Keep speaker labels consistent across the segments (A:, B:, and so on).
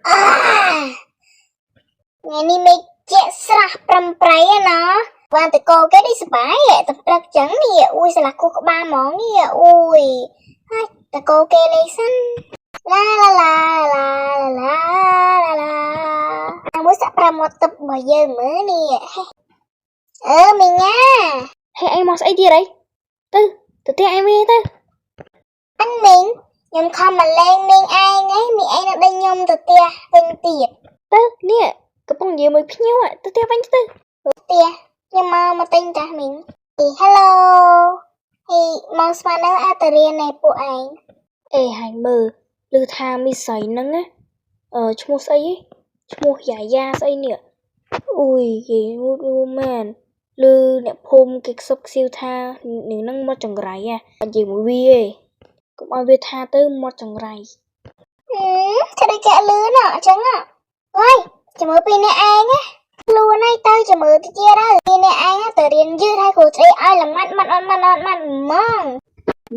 A: អាថ្ងៃនេះមេឃជាក់ស្រស់ប្រំប្រៃណាបានតកោគេនេះសបាយតែព្រឹកចឹងនេះអ៊ុយស្លាស់គូក្បាលហ្មងនេះអ៊ុយហើយតកោគេលេងសិនឡាឡាឡាឡាឡាឡាឡាឡាមួយសាក់ប្រាំមាត់ទឹករបស់យើងមើលនេះអឺមីញ៉ា
B: ហេឯងមកស្អីទៀតអីទៅទៅផ្ទះឯងវិញទៅ
A: អញមីងខ្ញុំខំមកលេងមីងឯងឯងមីឯងនៅដេញខ្ញុំទៅផ្ទះវិញទៀត
B: ទៅនេះកំពុងនិយាយមួយភ្ញៀវទៅផ្ទះវិញទៅ
A: ផ្ទះខ្ញុំមកមកទិញតាមីងអី Hello ហីមកស្មាននឹងអត់ទៅរៀនឯពួកឯង
B: អេហាញ់មើលឮថាមីស្រីហ្នឹងណាអឺឈ្មោះស្អីហ៎ឈ្មោះយ៉ាយ៉ាស្អីនេះអ៊ុយគេងូតងូមែនឮអ្នកភូមិគេខ្សឹបខ្សៀវថានាងហ្នឹងមកចង្រៃហ៎អត់និយាយមួយវាទេកុំឲ្យវាថាទៅមកចង្រៃ
A: ហឹមធ្វើដូចគេលឿនអញ្ចឹងអើយចាំមើលពីអ្នកឯងណាខ្លួនឯងទៅចាំមើលតិចទៀតហើយពីអ្នកឯងទៅរៀនយឺតហើយគ្រូស្រីឲ្យល្មាត់ម៉ាត់ម៉ាត់ម៉ាត់ម៉ាត់ហ្មង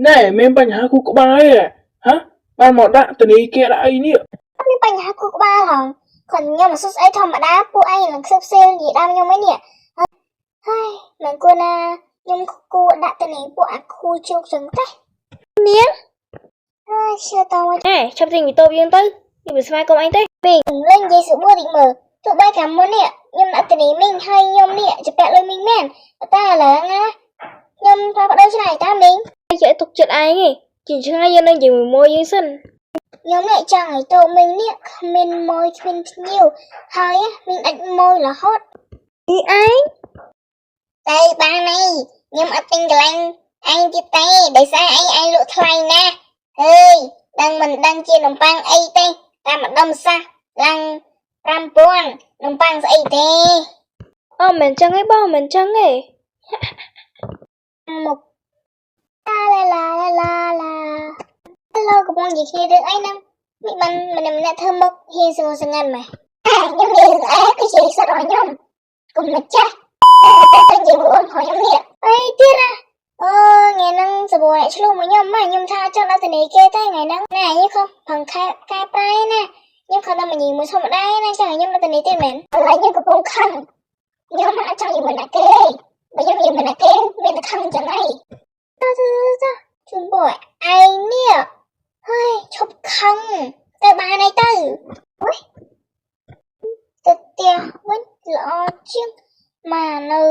C: ណែមានបញ្ហាគូក្បាលឯងហ៎បានមកដាក់ធនីគារដាក់អីនេះ
A: មានបញ្ហាគូក្បាលហងគាត់ខ្ញុំមកសុស្អីធម្មតាពួកឯងនឹងខ្សឹបខ្សៀវនិយាយដើមខ្ញុំឯនេះហើយមិនគួរណាខ្ញុំគួរដាក់ទៅនេះពួកអាខូជោគចឹងទេ
B: នាង
A: ហើយជឿតមក
B: ណែឆាប់ទិញវីតូបយើងទៅនេះវាស្វាគមន៍អញទេ
A: មីងលេងនិយាយស្រួលតិចមើលទោះបីកាលមុននេះខ្ញុំដាក់ទៅនេះមីងហើយខ្ញុំនេះជពាក់លុយមីងមែនតែឥឡូវណាខ្ញុំផ្លាស់ប្ដូរឆ្នៃតាមីង
B: ចេះទុកចិត្តឯងឯងជាឆ្ងាយយើងនឹងនិយាយមួយមួយយើងសិន
A: ខ្ញុំនេះចង់ឲ្យតូមីងនេះគ្មានម៉យគ្មានភ្ញៀវហើយមីងដាច់ម៉យរហូត
B: នេះឯង
A: ទៅបានហើយខ្ញុំអត់ទិញកន្លែងឯងទៀតទេដោយសារឯងឯងលក់ថ្លៃណាស់អើយដឹងមិនដឹងជានំប៉័ងអីទេតាមម្ដុំសះឡើង5000នំប៉័ងស្អីទេ
B: អូមិនចឹងឯងបងមិនចឹងឯង
A: មកឡាឡាឡាឡាឡាឡូកំពុងនិយាយគ្នារឿងអីហ្នឹងមិនបានម្នាក់ម្នាក់ធ្វើមុខហ៊ានសងសងាត់ម៉េះខ្ញុំនិយាយរឿងអីគឺជាសិតរបស់ខ្ញុំគុំម្ចាស់តែនិយាយមួយអូនខ្ញុំនេះអីទៀតណាអឺថ្ងៃហ្នឹងសបអ្នកឆ្លុះមកខ្ញុំម៉ែខ្ញុំថាចង់ដល់ធនីគេទេថ្ងៃហ្នឹងណែខ្ញុំខំផឹងខែកែប្រែណាខ្ញុំខំដល់មួយញីមួយធម្មតាណាចង់ឲ្យខ្ញុំដល់ធនីទេមែនឥឡូវខ្ញុំកំពុងខឹងខ្ញុំអត់ចង់យល់មិនណាគេបើខ្ញុំយល់មិនណាគេមានតែខឹងចឹងហើយ តាតាតាជូនបងឯងនេះហើយឈប់ខឹងទៅបានហើយទៅអូយទៅផ្ទះវិញល្អជាងមកនៅ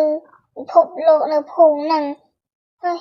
A: ពិភពលោកនៅភូមិហ្នឹងហើយ